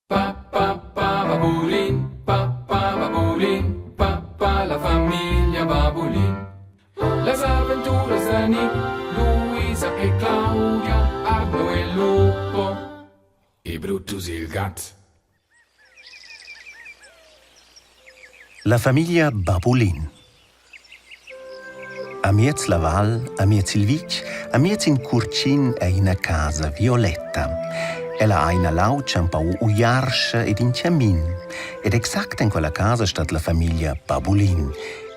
Pa pa pa babulin, pa pa babulin, pa pa la famiglia Babulin. Las aventuras da Nick, Luisa e Claudia, Arno e Lupo e Brutus il gat. La famiglia Babulin. Amiez la val, amiez il vitg, amiez in curtgin ei ina casa violetta. Ella ha ina lautscha empau uiarscha ed in chamin. Ed exact en quella casa stat la famiglia Babulin.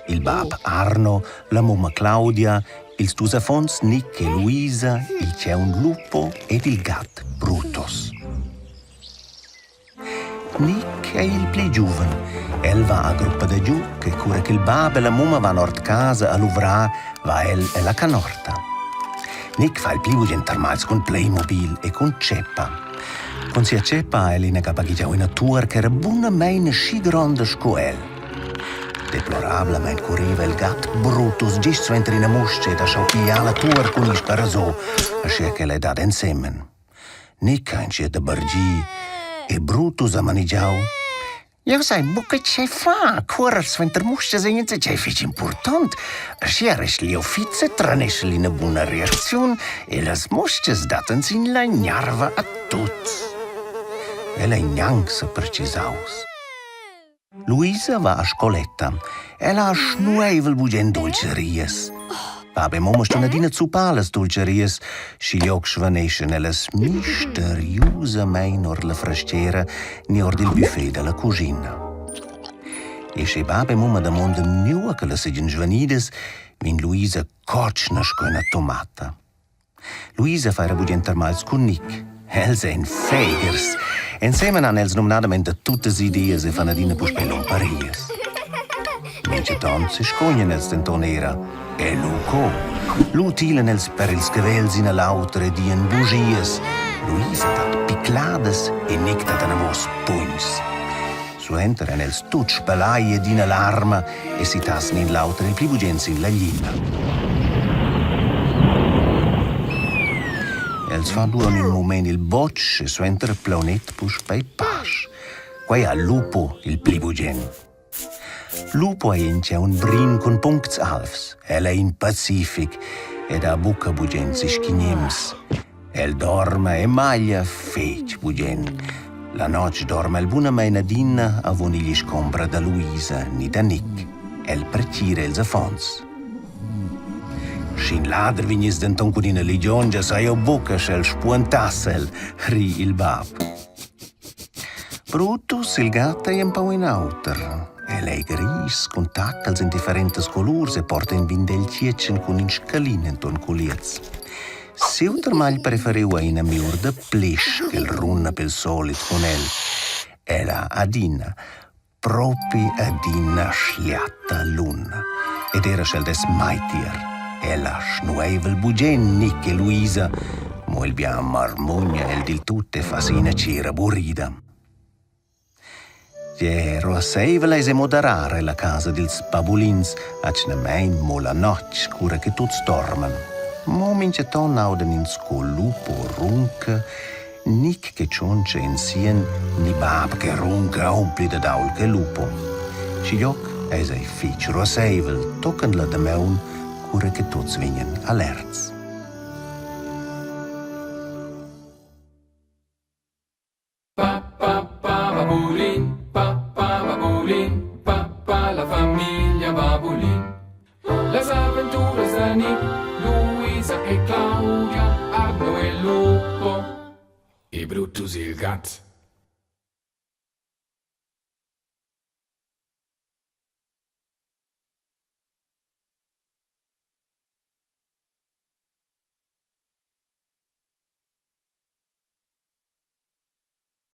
Il bab Arno, la mumma Claudia, ils dus affons Nick e Luisa, il tgaun Lupo ed il gat Brutus. Nick ei il pli giuven. El va a gruppa da giug e cura ch'il bab e la mumma van ord casa a luvrar, va el ella canorta. Nick fa il pli bugen termagls cun Playmobil e cun tscheppa. Cun sia tscheppa ha el inaga baghegiau ina tuor ch'era bunamein aschi gronda sco el. Deplorablamein curriva il gat Brutus gist suenter ina mustga ed ha schau pigliar la tuor cun il sparasò, aschia ch'el ei dad ensemen. Nick ha entschiet a bargir e Brutus ha manegiau: Jeu sai buca tgei far, cuorer suenter mustgas ei enzatgei fetg impurtont. Aschia resti jeu fits e traneschel ina buna reacziun e las mustgas dattan sin la gnarva a tuts. El ei gnanc sepertgisaus. Luisa va a scoletta. Ella ha snueivel bugen dultscherias. Bab e mumma ston adina zuppar las dultscherias, schiglioc svaneschan ellas misteriusamein ord la frastgera ni ord il buffet dalla cuschina. E sche bab e mumma damondan nua ch'ellas seigien svanidas, vegn Luisa cotschna sco ina tomata. Luisa fa era bugen termagls cun Nick. Els ein feghers. Ensemen han els numnadamein da tuttas ideas e fan adina puspei lumparias. Mintgaton sescognan els denton era. E lu co? Lu tilan els per ils cavels in a l'auter e dian bugias. Luisa dat picladas e Nick dat anavos pugns. Suenter ein els tuts spelai ed ina larma e sitassen in l'auter il pli bugen sin la glina. Els fan durant in mument il botsch e suenter plaunet puspei pasch. Quei ha Lupo il pli bugen. Lupo ei in tgaun brin cun puncts alvs. El ei in pacific ed ha buca bugen zischignems. El dorma e maglia fetg bugen. La notg dorma el bunamein adina avon igl isch-combra da Luisa ni da Nick. El pertgira ils affons. Sch'in lader vegniss denton cun ina ligiongia, sai jeu buca sch'el spuentass el, ri il bab. Brutus, il gat, ei empau in auter. El ei gris cun tacals en differentas colurs e porta in vindel tgietschen cun in scalin entuorn culiez. Siu termagl preferiu ei ina miur da plisch ch'el runa pel solit cun el. Ella adina, propi adina schliata luna. Ed era sch'el dess mai tier. Ella snueiva el bugen Nick e Luisa, mo il bien marmugna el dil tut e fa si ina tschera burrida. Gie, ruasseivel eis ei mo darar ella casa dils babulins, atgnamein mo la notg, cura che tuts dorman. Mo mintgaton audan ins co lupo runca, Nic che tschontscha en sien, ni bab che runca aunc pli dad ault che lupo. Schiglioc eis ei fetg ruasseivel tochen la damaun, cura che tuts vegnan alerts. Pa pa pa babulin, pa pa babulin, pa pa la famiglia Babulin. Las aventuras da Nick, Luisa e Claudia, Arno e Lupo e Brutus il gat.